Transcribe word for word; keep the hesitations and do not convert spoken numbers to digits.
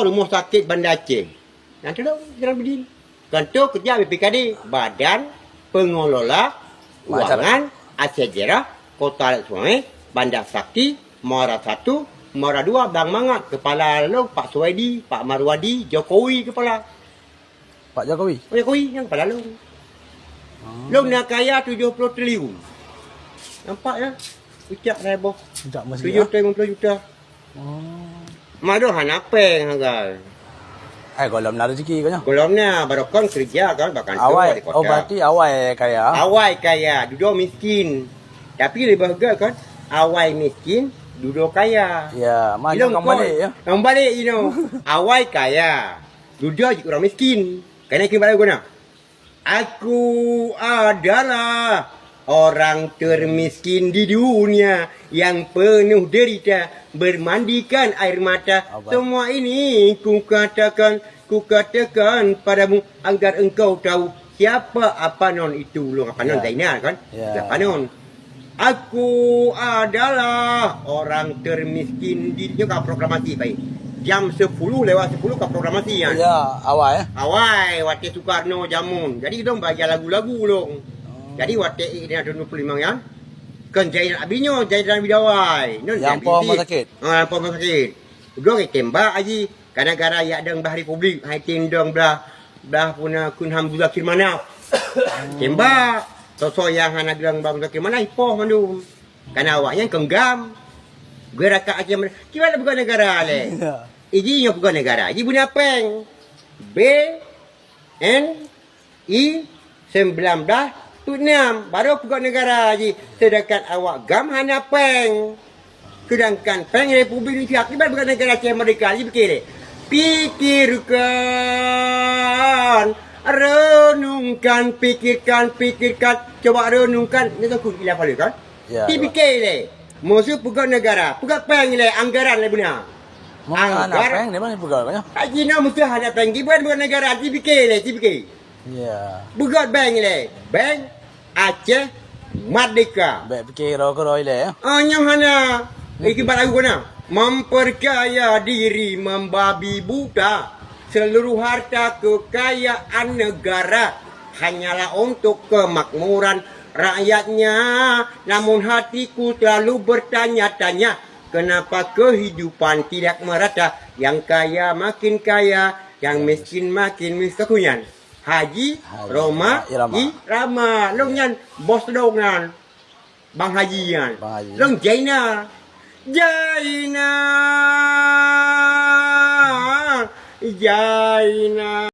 Rumoh Sakét Banda Aceh. Nyan tulông Jainuddin. Kantô keujak B P K D, Badan Pengelola Keuangan Aceh Daerah, Kota Lhokseumawe, Sungai, Banda Sakti, Muara Satu, Muara Dua, Blang Mangat, keupala lôn Pak Suwaidi, Pak Marwadi, Jokowi keupala. Pak Jokowi? Pak Jokowi nyang keupala lôn. Lôn na kaya tujoh ploh triliun. Nampak ya? Ucak saya boh. Ucak masih, tujoh ploh lima ploh juta. Oh. Mak dong hana péng, hai. Eh, gohlom na rezeki kan, ya? Gohlom na, baroe kon keureuja kan, bak kantô, awai, di kota. Oh, berarti awai kaya. Awai kaya, dudoe miskin. Tapi leubeh gèt kan, awai miskin, dudoe kaya. Ya, mana kembali, ya? Kembali, you know. Awai kaya, dudoe jeuet urang miskin. Kena kembali guna. Aku adalah orang termiskin di dunia yang penuh derita, bermandikan air mata. Semua ini ku katakan, ku katakan padamu agar engkau tahu siapa Apanon itu. Ulôn Apanon Zainal kan? Ya. Apanon. Aku adalah orang termiskin di, nyoe ka proklamasi, pai. Jam sepuluh lewat sepuluh ka proklamasi nyan. Ya, awai, eh. Awai, watèe Soekarno jameun. Jadi, dong baca lagu-lagu dong. Oh. Jadi, watèe inong dua puluh lima nyan, kan Zainal Abidin nyoe, Zainal Abidin awai. Nyoe nyang po rumah sakit. Ha, po rumah sakit. Dong tembak aji. Ka negara yak dong blah republik, hai ting dong blah, blah puna kun Hamzah Kirmanaf. Tembak. Soe-soe nyang hana dong blah Hamzah Kirmanaf, ipoh mandum. Karena awak nyan keunggam. Geurakan Aceh Merdeka. Kiban peugah negara lé. Ya. Iji nyoe peugah negara. Iji beuna péng. B N I sembilan belas peuet enam, baru peugah negara jih. Sedangkan awak gam hana péng. Sedangkan péng Republik Indonesia, kiban peugah negara Aceh Merdeka, jih pikir lé. Pikirkan, renungkan, pikirkan, pikirkan. Coba renungkan. Ni takut gila kali kan? Ya, ya. Dipikir lé. Musuh peugah negara, peugah péng lé, anggaran lé beuna. Mun hana péng, di mana peugah, kan? Haji na musuh hana péng, kiban peugah negara, dipikir lé, dipikir. Ya. Peugah bank lé, Bank Aceh Merdeka. Bèk pikir keudroe-keudroe lé, ya. Ah, nyoe hana. Ikibat lagu kena. Memperkaya diri membabi buta. Seluruh harta kekayaan negara hanyalah untuk kemakmuran rakyatnya. Namun hatiku selalu bertanya-tanya, kenapa kehidupan tidak merata? Yang kaya makin kaya, yang miskin makin miskin. Haji Rhoma Irama. Lôn nyan bos lôn nyan. Bang Haji nyan. Bang Haji. Lôn Jaina. Jaina. Jaina.